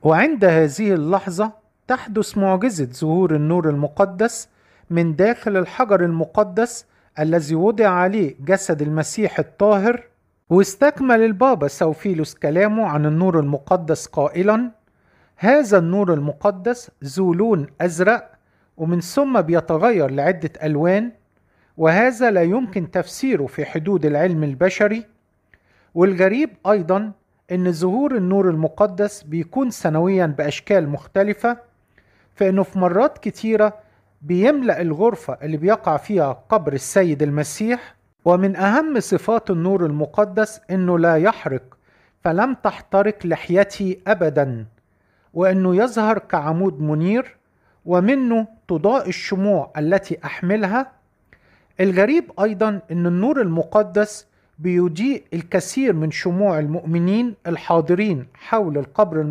وعند هذه اللحظة تحدث معجزة ظهور النور المقدس من داخل الحجر المقدس الذي وضع عليه جسد المسيح الطاهر. واستكمل البابا ثاوفيلس كلامه عن النور المقدس قائلا: هذا النور المقدس ذو لون أزرق ومن ثم بيتغير لعدة ألوان، وهذا لا يمكن تفسيره في حدود العلم البشري. والغريب أيضا أن ظهور النور المقدس بيكون سنويا بأشكال مختلفة، فإنه في مرات كتيرة بيملأ الغرفة اللي بيقع فيها قبر السيد المسيح. ومن أهم صفات النور المقدس أنه لا يحرق، فلم تحترق لحيتي أبدا، وأنه يظهر كعمود منير ومنه تضاء الشموع التي أحملها. الغريب أيضا أن النور المقدس بيضيء الكثير من شموع المؤمنين الحاضرين حول القبر المقدس.